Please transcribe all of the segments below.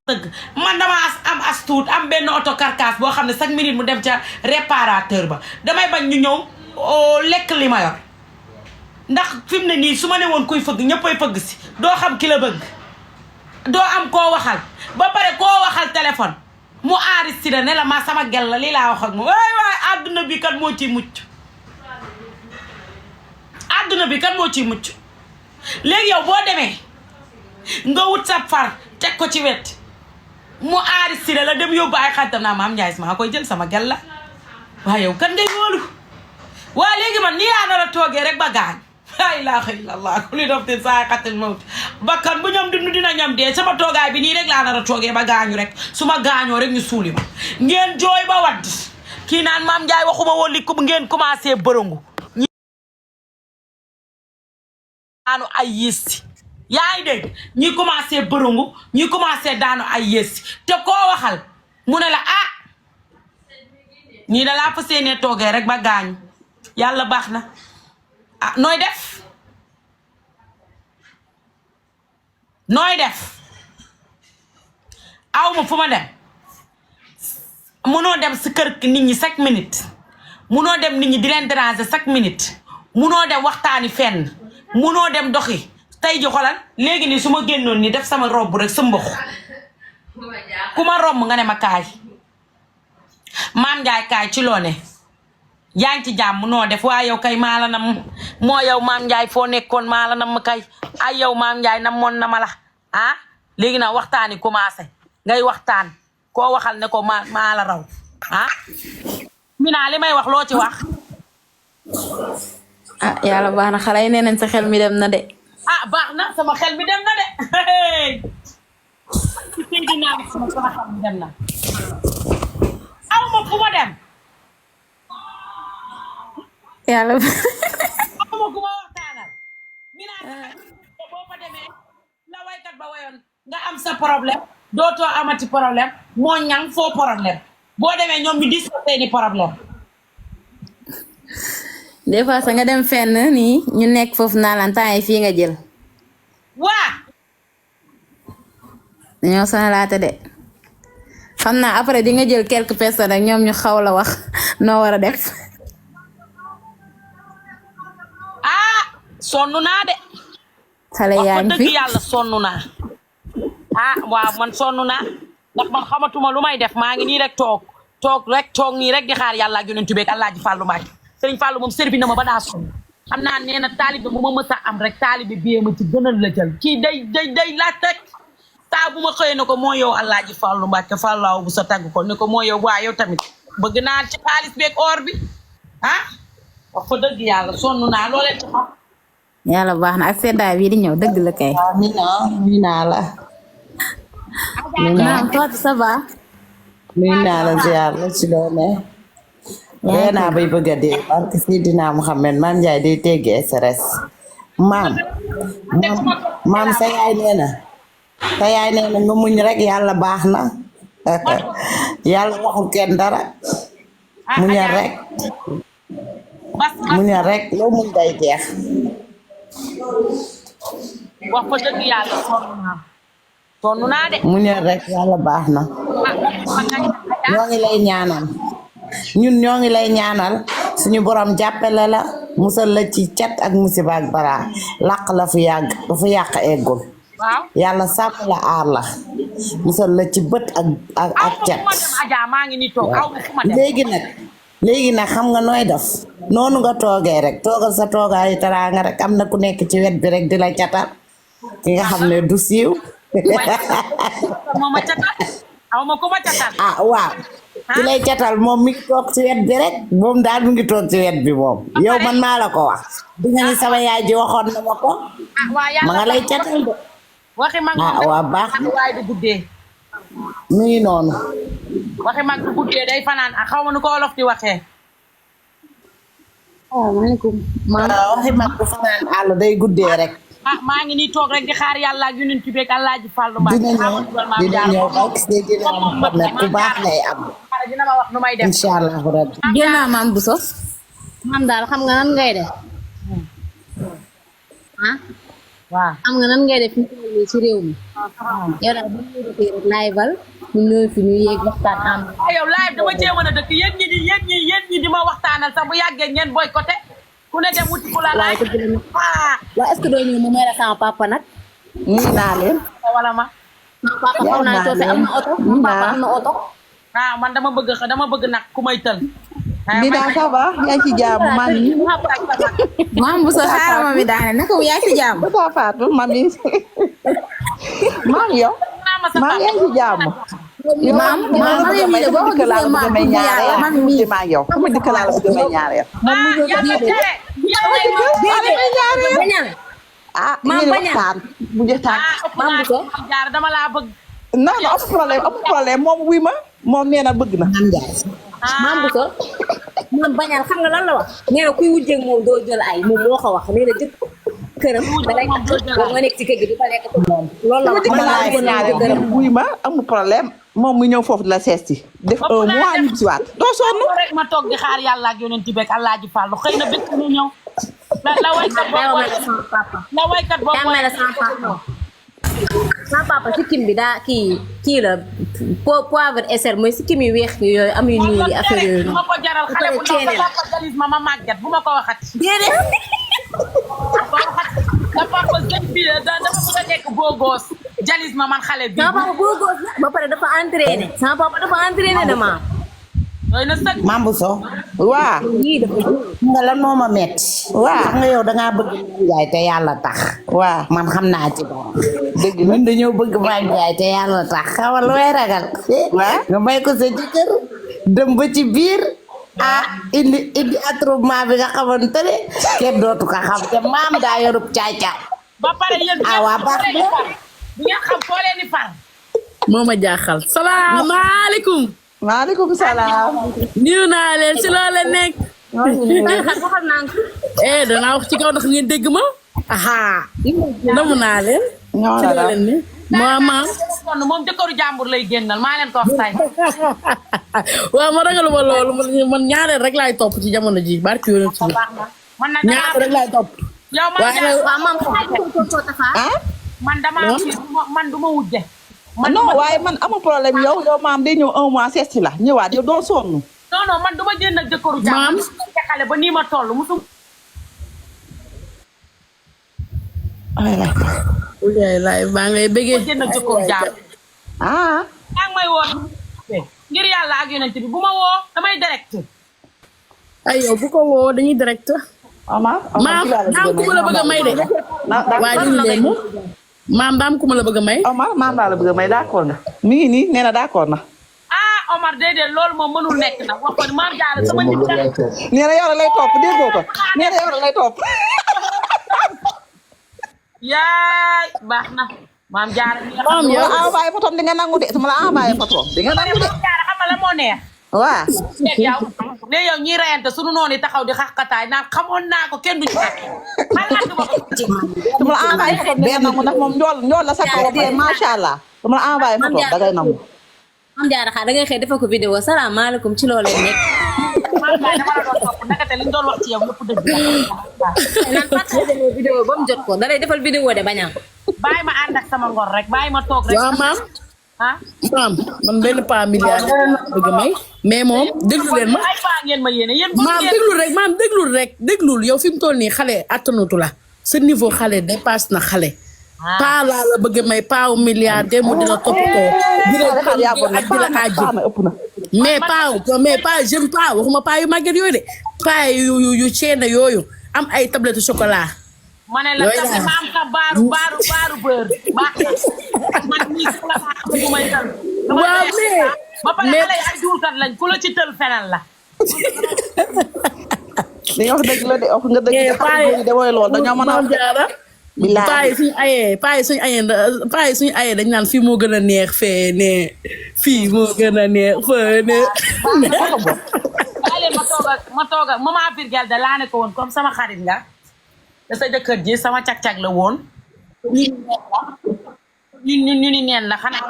dëgg man dama am as tuut am benn auto carcasse boo xam ne chaque minute mu dem ca réparateur ba damay bañ ñu ñëw lekk li ma yor ndax fi mu ne nii su ma ne woon kuy fëgg ñëppay fëgg si doo xam ki la bëgg doo am koo waxal ba pare koo waxal téléphone mu enregistré ne la ma sama gel la lii laa wax ak moom waay àdduna bi kan moo ciy mucc àdduna bi kan moo ciy mucc léegi yow boo demee nga wut sa far teg ko ci wet mu enregistré la dem yóbbu ay xaritam naa Mame Ndiaye maa koy jël sama gel la waaye yow kan ngay wóolu waa léegi man nii laa nar a toogee rek ba gaañ laa ilaaha illallah ku li dof te saa xatil mawt bakkan bu ñoom dund dina ñam dee sama toogaay bi nii rek laa nar a toogee ba gaañu rek su ma gaañoo rek ñu suuli ma ngeen jooy ba wadd kii naan Mame Ndiaye waxuma woon li ngeen commencé bërëngu daanu ay yéesi yaa ngi dégg ñi commencé bërëngu ñi commencé daanu ay yéesi te koo waxal mu ne la ah ñii da laa fas yéenee toogee rek ba gaañu yàlla baax na ah nooy def awma fu ma dem munoo dem si kër nit ñi chaque minute munoo dem nit ñi di leen déranger chaque minute munoo dem waxtaani fenn munoo dem doxi tey ji xolal léegi nii su ma génnoon ni def sama robb rek sa mbox ku ma romb nga ne ma kaay Mame Ndiaye kaay ci loo ne yaa ngi ci jàmm noo def waa yow kay maa la nam moo yow Mame Ndiaye foo nekkoon maa la nam kay ay yow Mame Ndiaye namoon na ma la ah léegi nag waxtaani commencé ngay waxtaan koo waxal ne ko maa la raw ah Mina li may wax loo ci wax ah yàlla baax na xale yi nee nañ sa xel mi dem na de ah baax na sama xel mi dem na de ci dinaa sama xel mi dem na aw ma fu ma dem yàlla aw ma fu ma waxtaanal Mina boo fa demee la waykat ba wayoon nga am sa problème dootoo amati problème moo ñang foo problème boo demee ñoom ñu dis seeni problème des fois sa nga dem fenn nii ñu nekk foofu naa lan temps yi fii nga jël waa dañoo sonalaate de xam naa après di nga jël quelques personnes ak ñoom ñu xaw la wax noo war a def ah sonn naa de xale yaa ngi wax fi dëgg yàlla sonn naa ah waaw man sonn naa ndax man xamatuma lu may def maa ngi nii rek toog nii rek di xaar yàlla ak yonent bi ak Alaaji Fàllu Mbàkke Sëriñ Fàllu moom servi na ma ba daa sonn xam naa nee na taalibe bu ma mës a am rek taalibe bi ma ci gënal la jël kii day laaj rek saa bu ma xëyee ne ko moo yow Alaaji Fàllu Mbàkke fàllaaw bu sa tàgg ko ne ko moo yow waa yow tamit bëgg naa ci xaalis beeg or bi ah wax fa dëgg yàlla sonn naa loolee ci xam yàlla baax na ak seddaay bii di ñëw dëgg la kay nuyu naa la naam Fatou ça va nuyu naa la ziar la ci doone ree naa bay bëgg a dee barke Seydina Muhammad Mame Ndiaye day teggi SRS maam sa yaay nee na nga muñ rek yàlla baax na yàlla waxul kenn dara muñal rek loo muñ day jeex wax fa dëgg yàlla sonn naa de muñal rek yàlla baax na ñoo ngi lay ñaanal ñoo ngi lay ñaanal suñu borom jàppale la musal la ci cat ak musiba ak balaa làq la fu yàq eggul waaw yàlla sàmm la aar la musal la ci bët ak cat maa ngi ni toog aw fu ma dem léegi nag xam nga nooy def noonu nga toogee rek toogal sa toogaayu teraanga rek am na ku nekk ci wet bi rek di la catal ki nga xam ne du siiw ma catal aw ma ko ma catal ah waaw ki lay catal moom mi ngi toog ci wet bi rek moom daal mu ngi toog ci wet bi moom yow man maa la ko wax di nga ni sama yaay ji waxoon na ma ko ma nga lay catal de waxi mag waa baax waaye du guddee mu ngi noonu waxi mag du guddee day fanaan ak xaw ma nu ko wolof di waxee maaleykum waxi mag du fanaan àll day guddee rek maa ngi nii toog rek di xaar yàlla ak yonent bi ak Alaaji Fàllu Mbàkke dina ñëw bak Seydina Muhammad ku baax lay am dina ma wax nu may def incha allah rabbi jël naa maam bu sos maam daal xam nga nan ngay def ah waaw xam nga nan ngay def ci réew mi yow daal bu ñu defee rek live-al ñu ñëw fi ñu yéeg waxtaan am. ah yow live dama cee mën a dëkk yéen ñi di ma waxtaanal sax bu yàggee ngeen boycotté ku ne dem wuti ku la waaye laaj. dëgg la ah waaye est-ce que doo ñëw mu may la sama papa nag. nii naa leen. wala ma. sama papa xaw naa coofe am na oto. sama papa am na oto. ah man dama bëgg nag ku may tël. mi daa ça va yaa ngi ci jàmm mami. maam bu sa xaaral ma mi daane naka yaa ci jàmm. ba taa faatu mami. maam yow. maam yaa ngi ci jàmm. maam yow mii de boo ko gisee maam bu yàlla man mii. maa yow ku ma dikk laa la bëgg may ñaareel. moom mu ñëw ci bañal. ah maam yéen bañal. waxtaan bu jotaan. maam bu ko. jaar dama laa bëgg. non non ëpp problème moom wuy ma moom nee na bëgg na. maam bu ko. maam bañal xam nga lan la wax. nee na kuy wujjeeg moom doo jël ay moom moo ko wax nee na jëkk këram da lay tax nga nekk ci kër gi di ko lekk moom. loolu la wax dama laa ko ñaareel wuy ma amul problème moom mu ñëw foofu di la seesti def un mois ñu si waat doo sonn. rek ma toog di xaar yàlla ak yonent bi ak Alaaji Fallu xëy na bés ñu ñëw. la waykat boobu la waykat boobu sama papa si kim bi daa kii la poivre et sel mooy si kim yu weex yooyu am yu ñuul yi affaire yooyu. bu ma ko jaral xale bu ndaw sa papa jalis ma màgget bu ma ko waxat. déedéet. sa papa sëñ bi dama bëgg a nekk beau gosse jalis ma man xale bi. sama papa beau gosse la ba pare dafa entraîné. sama papa dafa entraîné de maam. doy na sëg. Mame Bousso. waa. yii dafa nga lan moo ma metti. waa xam nga yow dangaa bëgg Mame Ndiaye te yàlla tax. waa man xam naa ci dara. dëgg la dañoo bëgg Mame Ndiaye te yàlla tax xamal lu may ragal. waa nga may ko sa jëkkër dem ba ci biir. ah indi attroupement bi nga xamante ne kenn dootu ko xam te maam daa yorub caay-caay. ba pare yéen waa baax na. bu ngeen xam foo leen di far. moo ma jaaxal salaamaaleykum. maaleykum salaam. nuyu naa leen si loo leen nekk. danaa wax ci kaw ndax ngeen dégg ma. namu naa leen. ñoo si la loo leen ne. maam. moom jëkkëru jàmbur lay génnal maa leen ko wax tay. waaw ma ragaluma loolu man ñaareel rek laay topp ci jamono ji barki yoon ci man nag ñaareel rek laay topp. yow man dama man du ma wujje. non waaye man amul problème yow maam day ñëw un mois seesti la ñëwaat yow doo sonn. non man du ma génn ak jëkkëru jàmbur. xale ba nii ma toll musu. yaay laay baa ngay bëggee. génn ak jëkkëru jàmbur. ah. yaa ngi may woo ngir yàlla ak yonent bi bu ma woo damay direct. ay yow bu ko woo dañuy direct. maam daam ku ma la bëgg a may de. waa ñu leen maam daam ku ma la bëgg a may. maam laa la bëgg a may d'accord nga. mi ngi nii nee na d'accord na. ah Omar déedéet loolu moom mënul nekk nag wax ko ni maam Diarra sama nit la. nee na yow lay topp déggoo ko nee na yow lay topp. yaay baax na maam Diarra. maam yow su ma la envoyé photo di nga nangu de su ma la envoyé photo di nga nangu de. maam Diarra xam nga la moo neex. waaw. léegi yow ne yow ñiy reyante sunu noonu yi taxaw di xaxkataay naan xamoon naa ko kenn duñu xaar xalaat ma ko. su ma la envoyé photo di nga nangu ndax moom njool la sa kaw ba macha allah su ma la envoyé photo da ngay nangu. Mame Diarra xaar da ngay xëy defal ko vidéo salaamaaleykum ci loo leen nekk. maam Diarra dama la doon topp ndekete li ñu doon wax ci yow lépp dëgg la. naan partagé vidéo ba mu jot ko da lay defal vidéo de bañam. bàyyi ma ànd ak sama ngor rek bàyyi ma toog rek. waaw maam. ah. maam man benn pas milliard bëgg may mais moom déglu leen ma. ay paa ngeen ma yéene yéen. maam déglul rek déglul yow fi mu toll nii xale attanatu la sa niveau xale dépasse na xale. paa laa la bëgg may paawu milliard de mu dina toppatoo. dina ak dina aaji mais pas jeune pas waxuma paa yu màgget yooyu de paa yu ceena yooyu am ay tablette chocolat. ma ne la tamit ma am sa baaru bër baax na man mii su la maa xam bu may tël. waaw ba pare xale yi ay duulkat lañ ku la ci tël fenal la. li nga wax dëgg la de wax nga dëgg de xale yi de mooy loolu dañoo mën a. paa yi suñu ayee dañ naan fii moo gën a neex fee ne fii moo gën a neex fee ne. leen ma toog ak maman Birgel de laa ne ko woon comme sama xarit nga. da sa jëkkër ji sama cag-cag la woon. ñu ni neen la xanaa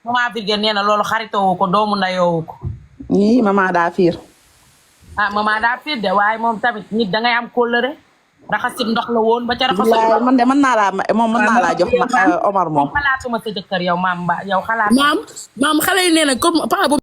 maman Birgel nee na loolu xaritoowu ko doomu ndayoowu ko. nii maman daa fiir. ah maman daa fiir de waaye moom tamit nit dangay am kóllëre. raxasit ndox la woon ba ca raxasit bilaay man de mën naa laa moom mën naa laa jox ma Omar moom xalaatuma sa jëkkër yow maam ba yow xalaat maam xale yi nee na comme paa bu